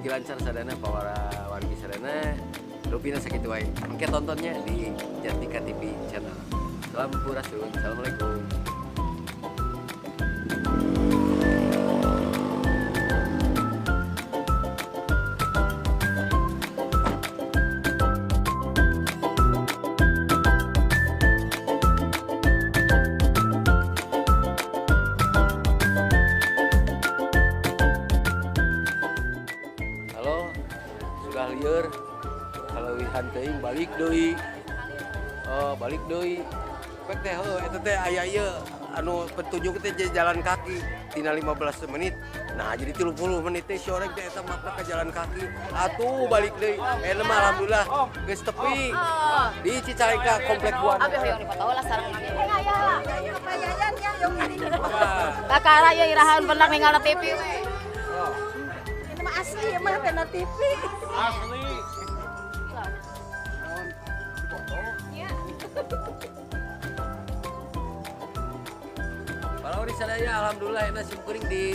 Mugi-mugi lancar sadayana, para wargi sadayana. Rupina sakitu wae. Engke tontonnya di Jatnika TV channel. Salam Sampurasun. Assalamualaikum. Halo, sudah lieur. Kaleuwihan teuing balik deui. Oh, balik deui. Pek teh heuh eta teh aya ieu anu petunjuk teh jalan kaki tina 15 menit. Nah, jadi 30 menit teh si orek teh eta mapna ke jalan kaki. Atuh balik deui. Eta mah alhamdulillah geus tepi di Cicalengka Komplek Buana. Abi hoyong dipoto lah sareng mami. Kakara ya irahan pernah ninggal TV we. Ini mah asli mah tina TV. Asli. Para ori sadaya alhamdulillah enak sim kuring di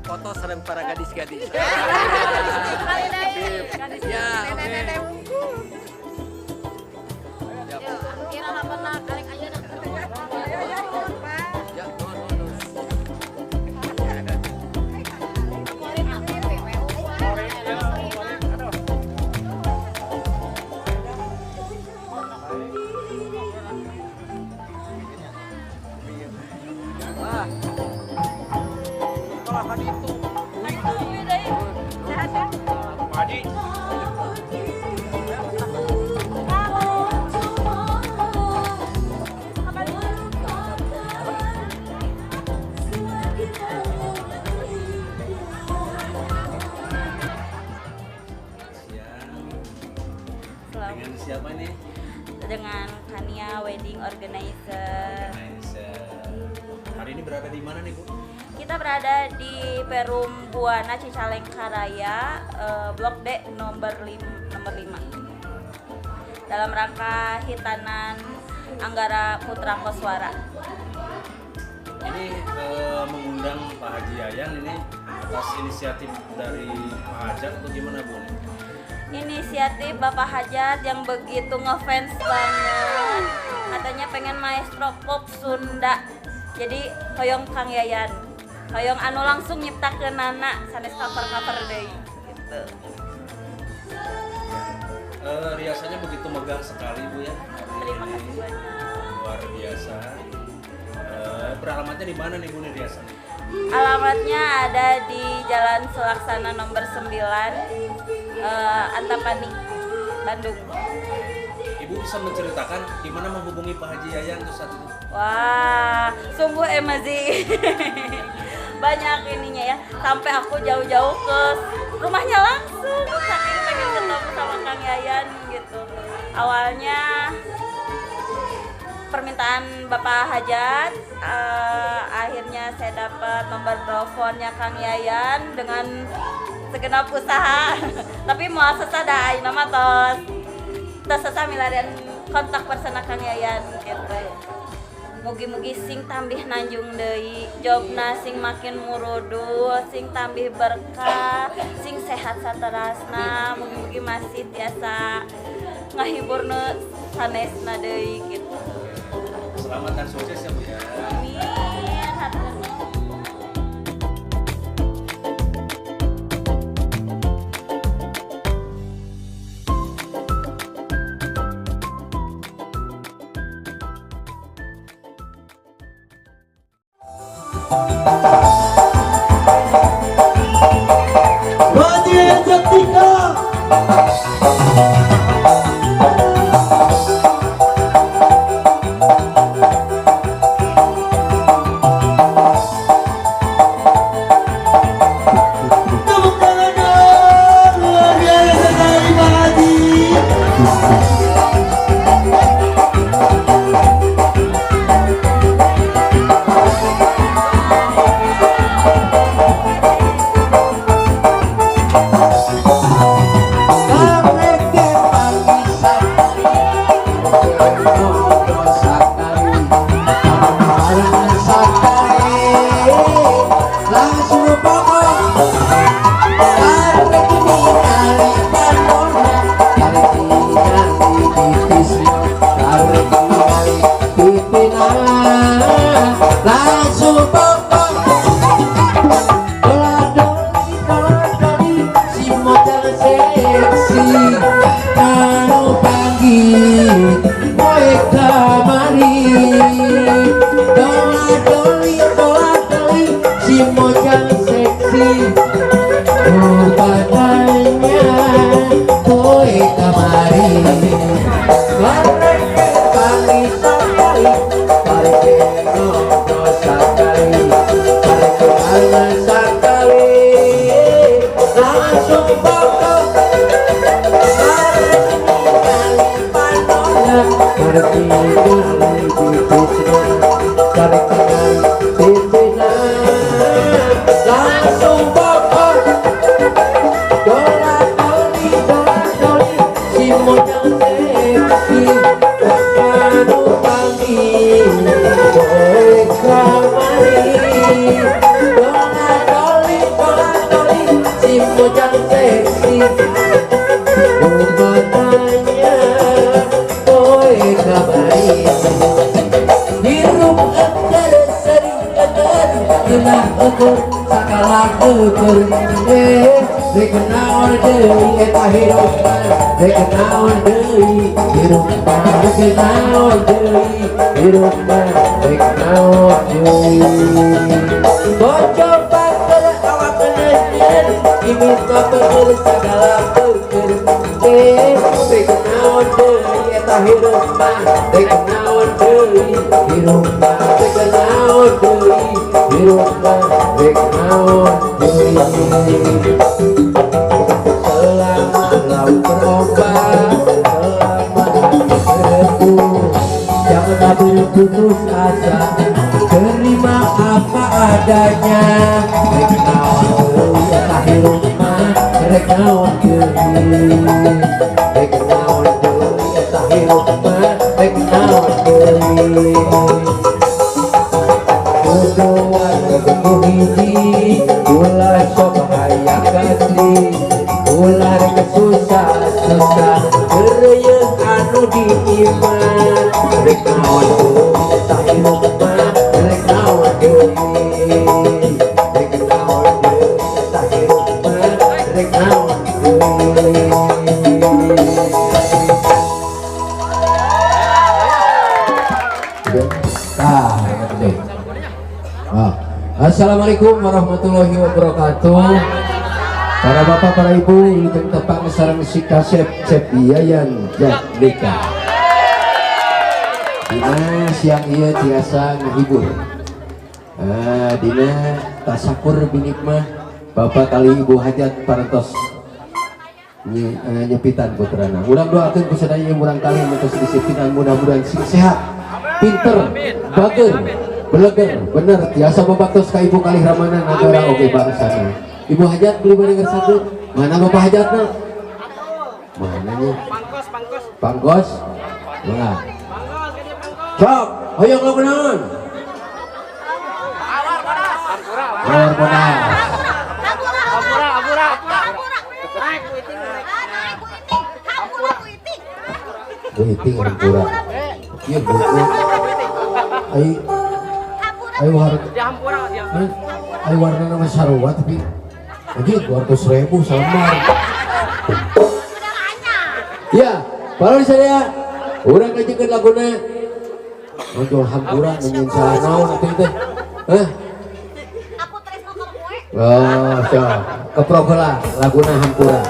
foto sareng para gadis-gadis. Ya, oke. Nenek-nenek unggul. Siap. Irahan pernah karek ayeuna. Ya, nuhun, nuhun, nuhun. Wah. Kalahan itu. Uih deui. Sehat ya? Pak Haji. Siang. Dengan siapa ini? Dengan Kania Wedding Organizer. Organizer. Hari ini berada di mana nih, Bu? Kita berada di Perum Buana Cicalengka Raya, Blok D nomor 5, nomor 5. Dalam rangka hitanan Anggara Putra Koswara. Ini mengundang Pak Haji Yayan ini atas inisiatif dari Pak Hajat atau gimana, Bu? Inisiatif Bapak Hajat yang begitu ngefans banget. Katanya pengen maestro pop Sunda. Jadi hoyong Kang Yayan. Hoyong anu langsung nyiptakeun nana sanes cover-cover deui gitu. Riasannya begitu megah sekali, Bu ya. Hari Terima ini kasih banyak. Luar biasa. Beralamatnya di mana nih, Bu, nih riasannya? Alamatnya ada di Jalan Sulaksana nomor 9, Antapani, Bandung. Ibu bisa menceritakan gimana menghubungi Pak Haji Yayan tuh saat itu? Wah, sungguh amazing. Banyak ininya ya. Sampai aku jauh-jauh ke rumahnya langsung, saking pengen ketemu sama Kang Yayan gitu. Awalnya permintaan Bapak Hajat, akhirnya saya dapat nomor teleponnya Kang Yayan dengan segenap usaha. Tapi mau sesada ayeuna mah tos tos sesah milarian kontak persona Kang Yayan gitu. Mugi-mugi sing tambih nanjung deui, jobna sing makin murudul, sing tambih berkah, sing sehat saterasna, mugi-mugi masih tiasa ngahibur nu sanesna deui gitu. Selamat dan sukses ya, Bu ya. Amin. Hatur nuhun. Radio Jatnika. Tepuk tangan dong, luar biasa sekali Pak Haji. Umatanya poe kamari hirup eker sering eker genah ukur sakala ukur rek naon deui eta hirup mah rek naon deui hirup mah rek naon deui hirup mah rek naon deui bocor paker awak nyieun imit peueur sagala peueur rek naon deui eta hirup mah rek naon deui hirup mah rek naon deui hirup mah rek naon deui. Selama laut berombak, selama hati berdebu, janganlah berputus asa, terima apa adanya. Rek naon deui eta hirup mah, rek naon deui, rek naon deui eta hirup mah, rek naon deui. Kuduan kudu hiji, ulah sok hayang ganti, ulah rek susah-susah, geureuyeung anu di imah. Rek naon deui eta hirup mah, rek naon deui, rek naon deui eta hirup mah, rek naon deui. Tah, gede. Assalamualaikum warahmatullahi wabarakatuh. Para bapak, para ibu, wilujeng tepang sareng si kasep Cep Yayan Jatnika. Dina siang ieu tiasa ngahibur. Dina tasakur binikmah bapak kali ibu hajat parantos nyepitan putrana. Urang doakeun ku sadaya murang kali nu tos disipitan mudah-mudahan sing sehat, pinter, bager, beleger, bener tiasa membaktos ka ibu kalih ramana nagara oge bangsana. Ibu hajat beli barang satu. Mana bapak hajatna? Mananya? Pangkos, pangkos. Pangkos? Mana? Cok, hoyong lagu naon? Awar bodas. Awar bodas. Hampura, hampura, hampura. Naik ku iting, naik ku iting. Hampura ku iting. Ku iting hampura. Ieu buku. Ai ayo warna ayo warna nama sarua tapi aja 200.000 salembar. Ya, kalau saya urang ngajekeun laguna nonjol hampura nunjun salah naon atuh teh. Hah? Aku tresno ka kowe. Oh, so, keprok heula laguna hampura.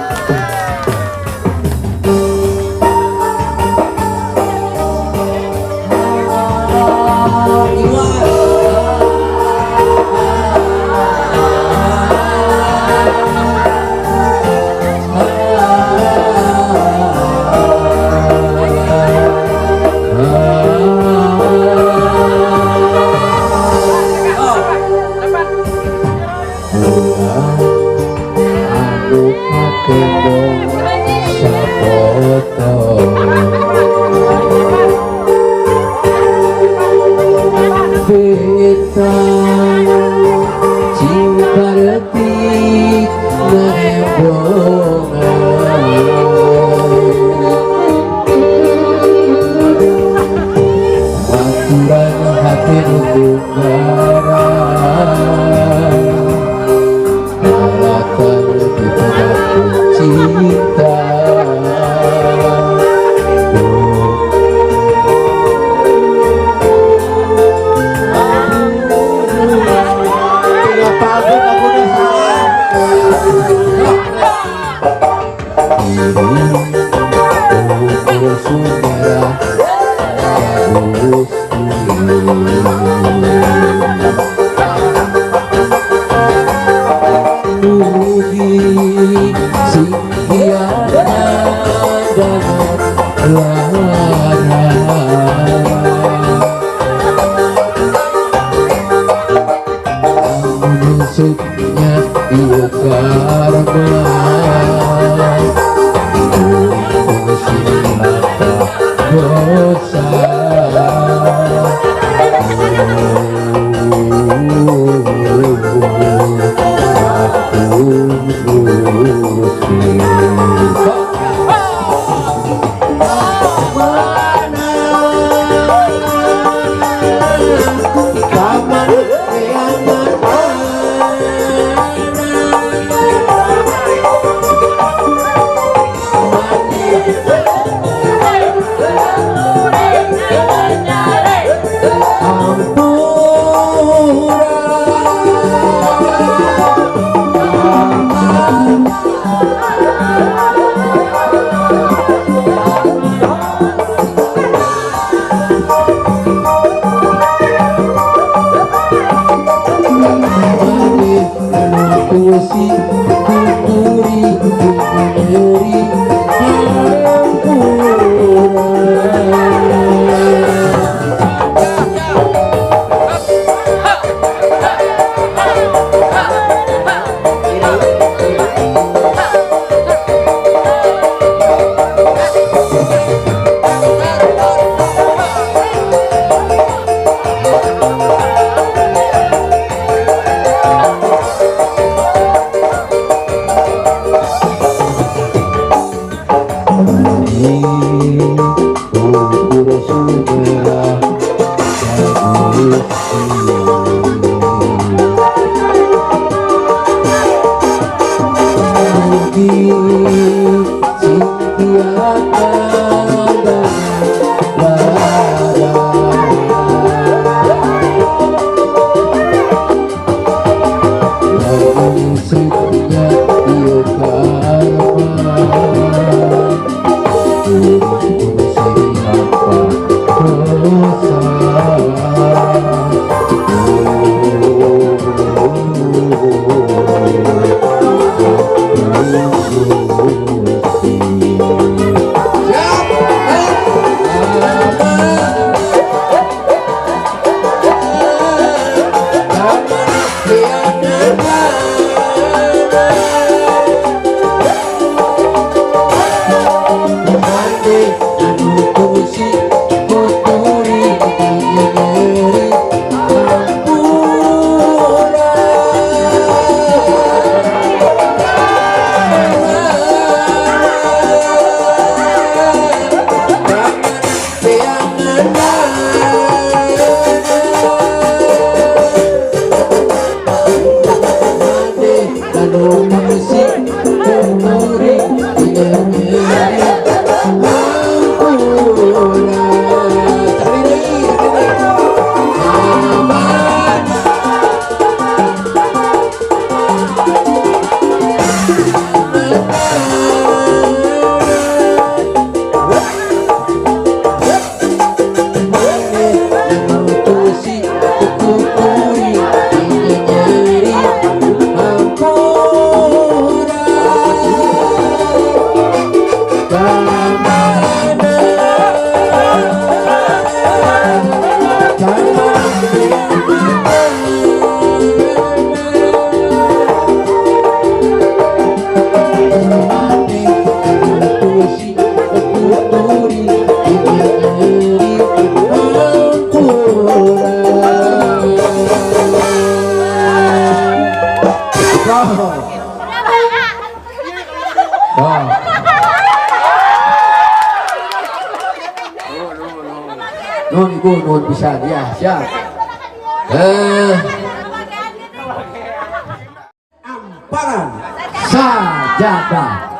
Dosa. kursi kuturi nyeri hampura. Nuhun ibu, nuhun pisan ya, siap. Amparan sajadah.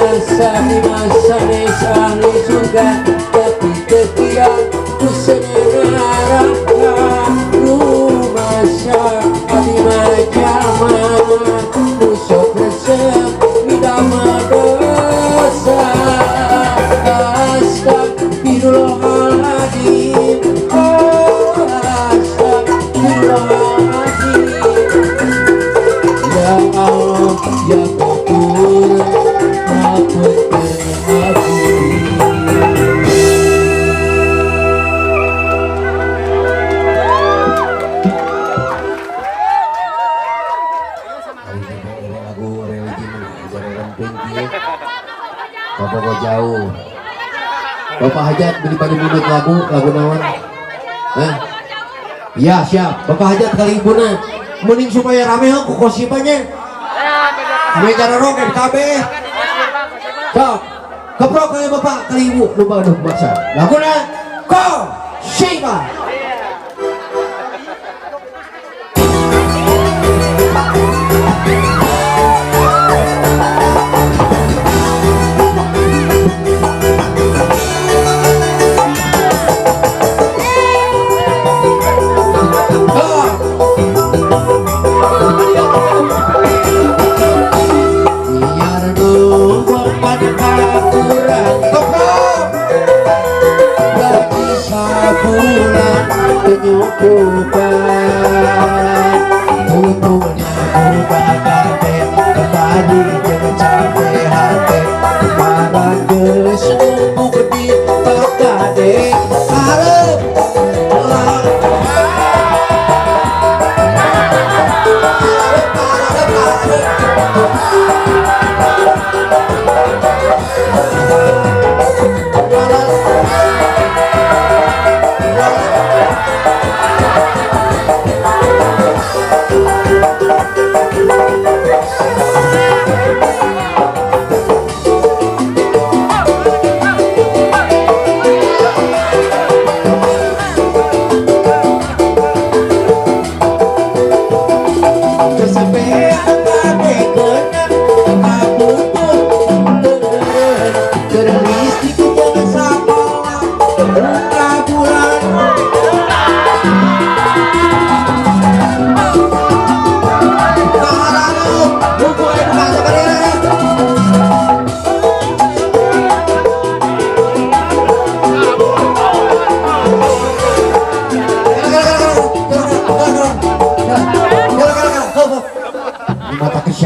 Rumasa sanes ahli surga tapi tetia ku neraka. Rumasa abdi mah jalma nu sok resep midamel dosa. Astagfirullahaladzim, astagfirullahaladzim. Ya Allah ya Ghafur, ngapunten abdi. Lagu religi remping kieu kabogo jauh. Bapak Hajat beli pada mundut lagu, lagu naon? Hah? Ya siap. Bapak Hajat kali ibuna mending supaya rame ku kosipanya. Ame cara rok FKB. Sok. Keprok kali bapak kali ibu lupa aduh maksa. Laguna Kosipa.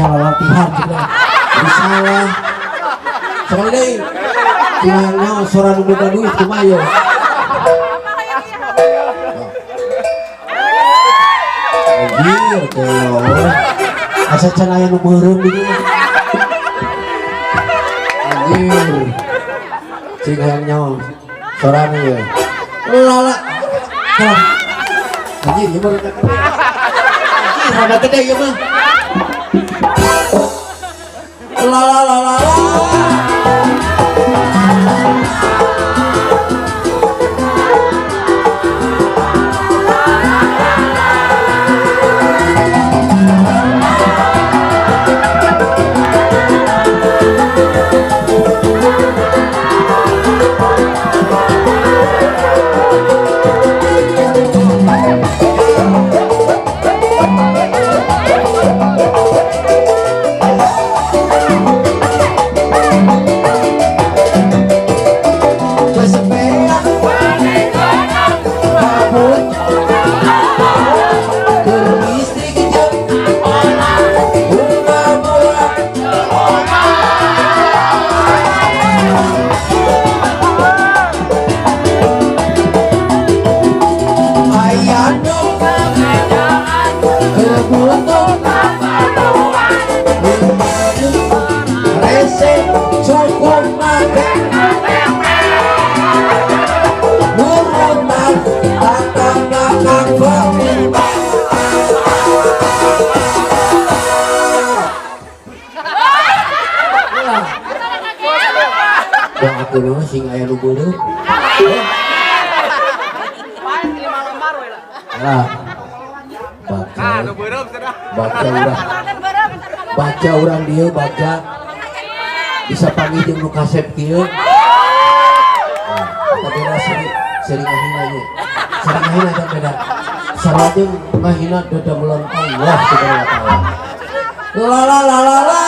Latihan juga salah sekali deh tinggal nyawa suara nu boga duit kumaha yo. Anjir tolong asa can aya nu meureum di dieu. Anjir cing hayang nyawa sorana ye lala anjir ieu mah anjir rada gede ieu mah. La la la la la. Doakeun sing aya nu beureum. Lah. Baca urang. Baca urang dieu baca. Bisa panggil jeung nu kasep kieu. Nah, eta beda seri seri ngahina nya. Seri ngahina eta beda. Sarua ngahina dedamelan Allah Subhanahu wa taala. La la la la la.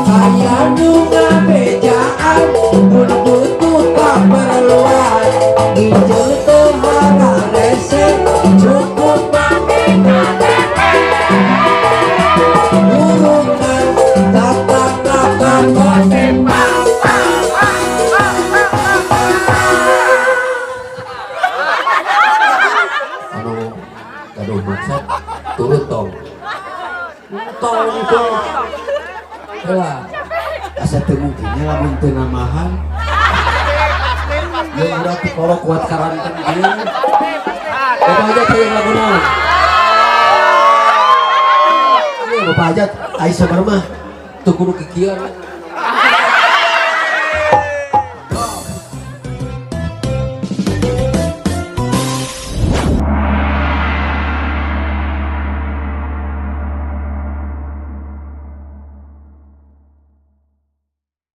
Aya nu ngabejaan mun butuh kaperluan nginjeul teu hararese cukup make KTP urutan tata tata kosepa. Anu gaduh maksad turun tong tong itu. Wah, asa teu mungkin nya lamun teu namahan. Ye urang ti kolok kuat karanten ieu. Bapak Hajat hayang lagu naon? Ieu Bapak Hajat ai sabar mah teu kudu kikieuan.